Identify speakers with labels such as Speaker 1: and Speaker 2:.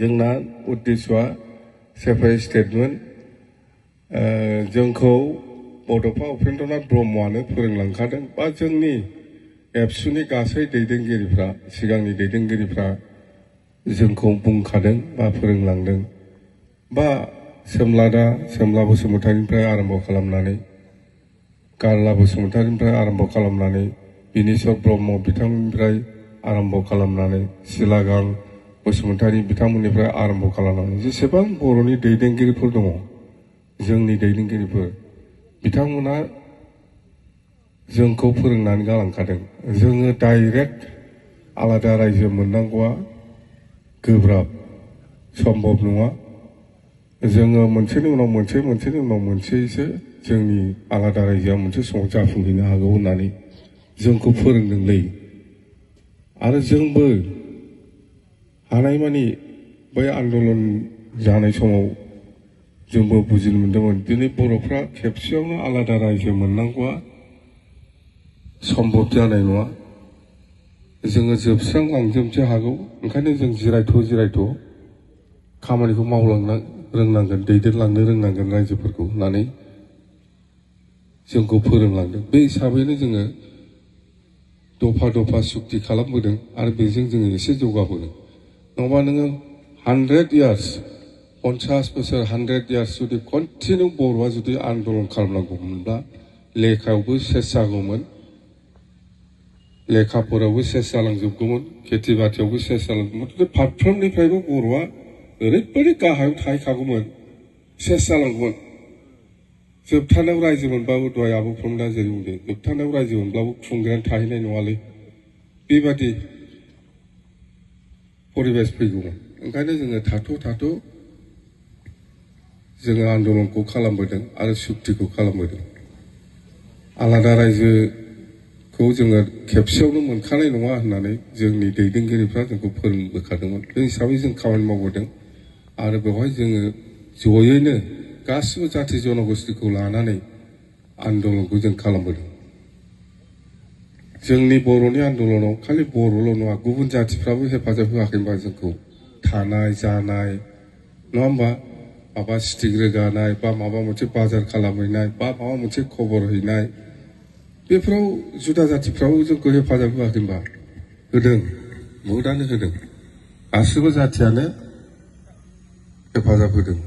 Speaker 1: जोंना उद्देश्यआ सेपारेट स्टेटमोन जोंखौ बड'फा उपेन्द्रनाथ ब्रह्मआनो फोरोंलांखादों बा जोंनि एबसुनि गासै दैदेनगिरिफ्रा सिगांनि दैदेनगिरिफ्रा जोंखौ बुंखादों बा फोरोंलांदों बा सोमला बसुमतारीनिफ्राय आरम्भ खालामनानै गारला बसुमतारीनिफ्राय आरम्भ खालामनानै बिनेश्वर ब्रह्म बिथांनिफ्राय आरम्भ खालामनानै सिलागां बसुमतारी बिथांमोननिफ्राय आरम्भ खालामनानै जेसेबां बर'नि दैदेनगिरिफोर दङ जोंनि दैदेनगिरिफोर बिथांमोना जोंखौ फोरोंनानै गालांखादों जोङो डाइरेक्ट आलादा रायजो मोननांगौआ गोब्राब सम्भब नङा जोङो मोनसेनि उनाव मोनसेसो जोंनि आलादा रायजोआ मोनसे समाव जाफुंहैनो हागौ होननानै जोंखौ फोरोंदोंलै आरो जोंबो हानायमानि बै आन्दलन जानाय समाव जोंबो बुजिनो मोन्दोंमोन दिनै बर'फ्रा खेबसेयावनो आलादा रायजो मोननांगौआ सम्भब जानाय नङा जोङो जोबस्रांलांजोबनो हागौ ओंखायनो जों जिरायथ' खामानिखौ मावलांनो रोंनांगोन दैदेनलांनो रोंनांगोन रायजोफोरखौ होननानै जोंखौ फोरोंलांदों बे हिसाबैनो जोङो दफा सुक्ति खालामबोदों आरो बेजों जोङो एसे जौगाबोदों नङाबा नोङो 100 इयार्स 50 बोसोर 100 इयार्स जुदि कन्टिनिउ बर'आ जुदि आन्दलन खालामनांगौमोनब्ला लेखायावबो सेस जागौमोन लेखाफोरावबो सेस जालांजोबगौमोन खेथि बाथियावबो सेस जालांगौमोन फारफ्रोमनिफ्रायबो बर'आ ओरैबायदि गाहायाव थाहैखागौमोन सेस जालांगौमोन जोबथानायाव रायजो मोनबाबो दहाय आब' प्रमदा जेरै बुंदों जोबथानायाव रायजो मोनब्लाबो खुंग्रायानो थाहैनाय नङालै बेबादि परिबेस फैगौमोन ओंखायनो जोङो थाथ' जोङो आन्दलनखौ खालामबोदों आरो सुक्तिखौ खालामबोदों आलादा रायजोखौ जोङो खेबसेयावनो मोनखानाय नङा होननानै जोंनि दैदेनगिरिफ्रा जोंखौ फोरोंबोखादोंमोन बे हिसाबै जों खामानि मावबोदों आरो बेवहाय जोङो जयैनो गासिबो जाथि जनगोष्ठीखौ लानानै आन्दलनखौ जों खालामबोदों जोंनि बर'नि आन्दलनाव खालि बर'ल' नङा गुबुन जाथिफ्राबो हेफाजाब होआखैबा जोंखौ थानाय जानाय नङा होमबा माबा स्टिक रोगानाय बा माबा मोनसे बाजार खालामहैनाय बा माबा मोनसे खबर हैनाय बेफोराव जुदा जाथिफ्राबो जोंखौ हेफाजाब होआखैबा होदों बहुतानो होदों गासिबो जाथियानो हेफाजाब होदों